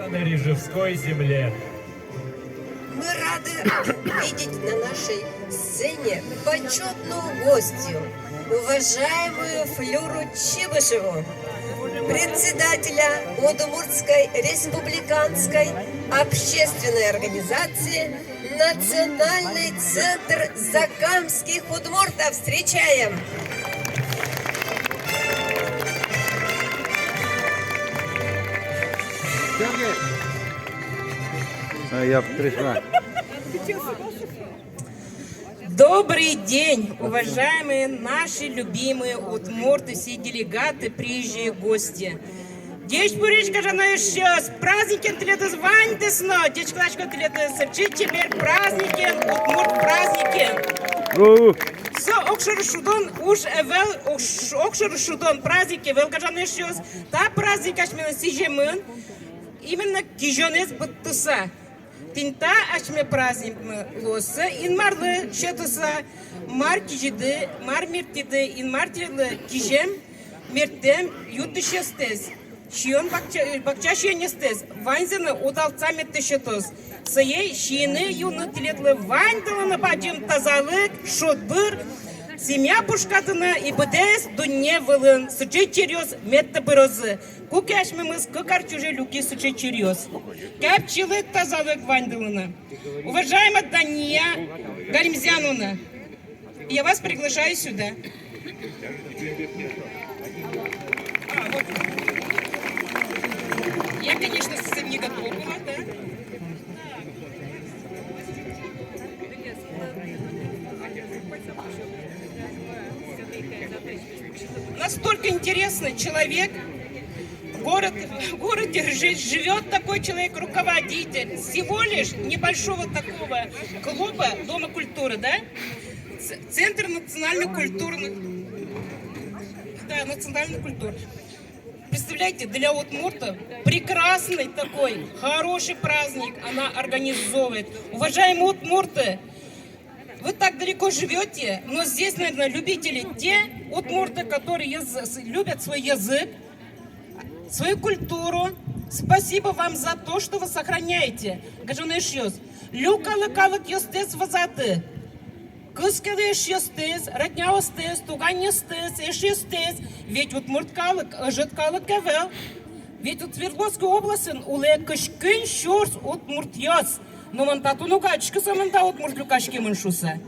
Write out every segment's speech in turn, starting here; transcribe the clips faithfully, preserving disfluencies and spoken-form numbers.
На Рижевской земле. Мы рады видеть на нашей сцене почётную гостью, уважаемую Флюру Чибышеву, председателя Удмуртской республиканской общественной организации «Национальный центр закамских удмуртов». Встречаем! А, я пришла. Добрый день, уважаемые наши любимые удмурты, все делегаты, приезжие гости. Ӟечбуресь, гажано эшъёс, праздникен тӥледыз ваньдэс но, ӟечкыласько тӥледыз сыӵе чебер праздникен, удмурт праздникен. У. Со огшоры шудон уж ӧвӧл, огш-, огшоры шудон праздник ӧвӧл, гажано эшъёс. Та праздник асьмелэн сӥземын именно кизёнэз быдтыса. Тӥни та асьме праздникмы луоз Инмарлы сётыса, мар кизиды, мар мерттӥды, Инмар тӥледлы кизем, мерттэм юрттӥсьёстэс, сиён бакча, бакча сиёнъёстэс, ваньзэ но удалтыса мерттэм сётоз. Сое сиыны-юыны тӥледлы ваньдылы но бадӟым тазалык, шудбур, семья пушкатыны и быдэс дунне вылын сыӵе чиръёс мертто бырозы. Куке асьмемыз кык ар ӵоже люкиз сыӵе чиръёс. Капчилык, тазалык ваньдылы но. Уважаемая Дания Галимзяновна, я вас приглашаю сюда. А, вот. Я, конечно, совсем не готова была, да? Настолько интересный человек. Город, в городе жи-, живёт такой человек, руководитель всего лишь небольшого такого клуба, Дома культуры, да? Ц-, Центр национально-культурных, да, национальных культур. Представляете, для удмуртов прекрасный такой, хороший праздник она организовывает. Уважаемые удмурты, вы так далеко живёте, но здесь, наверное, любители те удмурты, которые яз-, с-, любят свой язык, свою культуру. Спасибо вам за то, что вы сохраняете, гажано эшъёс. Люкалэ калыкъёстэс вӧзады. Кыз келэ эшъёстэс, родняостэс, туганъёстэс, эшъёстэс. Ведь удмурт калык ӧжыт калык ӧвӧл. Ведь вот Свердловской областьын улэ кызь куинь сюрс удмуртъёс. Но мон татын уг адӟиськы, со мында удмурт люкаськемын шуыса.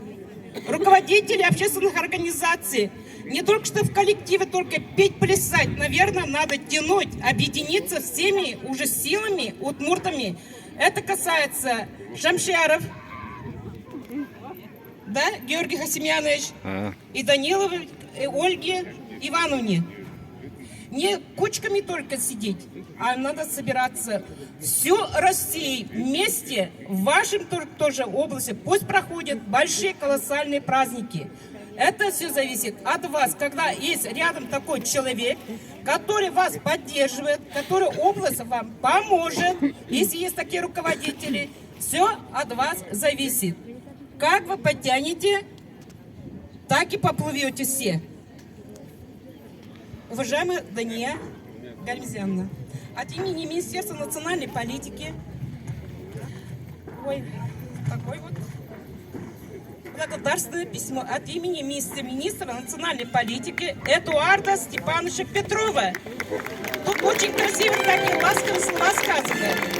Руководители общественных организаций, не только что в коллективе только петь, плясать, наверное, надо тянуть, объединиться всеми уже силами удмуртами. Это касается Шамшияров, да, Георгий Хасимьянович, а, и Даниловой, э, Ольге Ивановне. Не кучками только сидеть, а надо собираться всю Россию вместе, в вашем тор-, тоже области. Пусть проходят большие колоссальные праздники. Это всё зависит от вас, когда есть рядом такой человек, который вас поддерживает, который область вам поможет, если есть такие руководители. Всё от вас зависит. Как вы подтянете, так и поплывёте все. Уважаемая Дания Галимзяновна, от имени Министерства национальной политики, ой, такой вот благодарственное письмо от имени министра, министра национальной политики Эдуарда Степановича Петрова. Тут очень красиво такие ласковые слова сказаны.